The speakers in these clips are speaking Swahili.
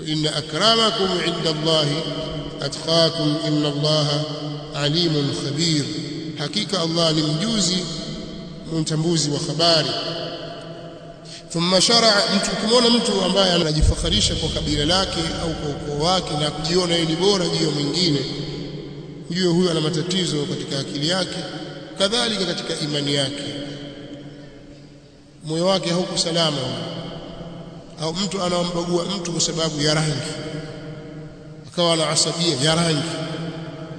Inna akramakum inda Allahi atqakum inna Allaha alimun khabir, hakika Allah ni mjuzi mtambuzi wa habari. Thumma sharaa, mtu ukimwona mtu ambaye anajifakharisha kwa kabila lake au kwa ukoo wake na kujiona yeye ni bora juu ya mwingine, ujue huyo ana matatizo katika akili yake, kadhalika katika imani yake, moyo wake hauko salama. Au mtu anambagua mtu kwa sababu ya rangi, akawa ana asabia ya rangi,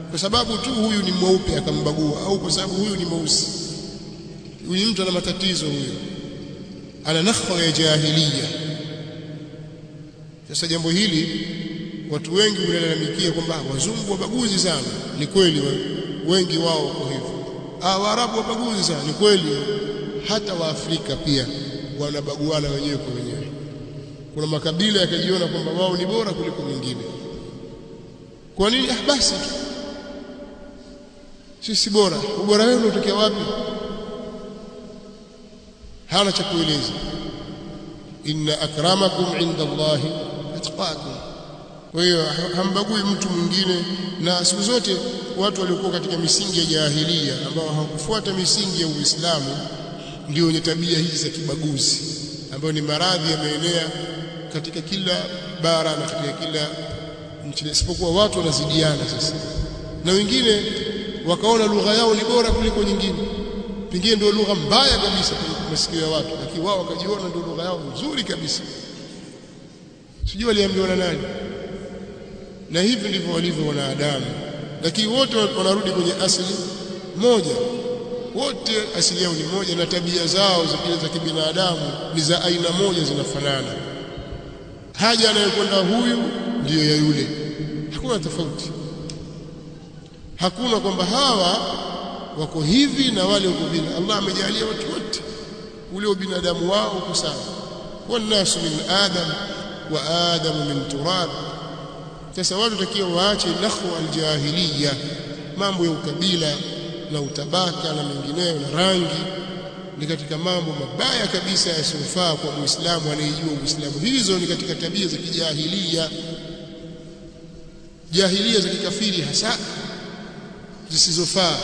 kwa sababu tu huyu ni mweupe akambagua, au kwa sababu huyu ni mweusi. Huyu mtu ana matatizo, huyo ana nakhwa ya jahiliya. Sasa jambo hili watu wengi hulalamikia kwamba wazungu wabaguzi sana. Ni kweli, wengi wao wako hivyo. Waarabu wabaguzi sana, ni kweli. Hata Waafrika pia wanabaguana wenyewe kwa wenyewe. Kuna makabila yakajiona kwamba wao ni bora kuliko mengine. Kwa nini? Basi tu sisi bora. Ubora wenu unatokea wapi? Hana cha kueleza. Inna akramakum inda Allahi atqakum. Kwa hiyo hambagui mtu mwingine, na siku zote watu waliokuwa katika misingi ya jahilia ambao hawakufuata misingi ya Uislamu ndio wenye tabia hizi za kibaguzi, ambayo ni maradhi yameenea katika kila bara na katika kila nchi, isipokuwa watu wanazidiana sasa, na wengine wakaona lugha yao ni bora kuliko nyingine, pengine ndio lugha mbaya kabisa kwenye masikio ya watu, lakini wao wakajiona ndio lugha yao nzuri kabisa. Sijui waliambiwa na nani. Na hivi ndivyo walivyo wanadamu, lakini wote wanarudi kwenye asili moja, wote asili yao ni moja, na tabia zao za kibinadamu ni za aina moja, zinafanana. Haja anayokwenda huyu ndiyo ya yule, hakuna tofauti. Hakuna kwamba hawa wako hivi na wale wako vile. Allah amejalia watu wote ule ubinadamu wao uko sawa. Wannasu min adam wa adamu min turab. Sasa watu takiwa waache nakhwa aljahiliya, mambo ya ukabila na utabaka na mengineyo na rangi, ni katika mambo mabaya kabisa yasiyofaa kwa Muislamu anayejua Uislamu. Hizo ni katika tabia za kijahilia, jahilia za kikafiri hasa, zisizofaa.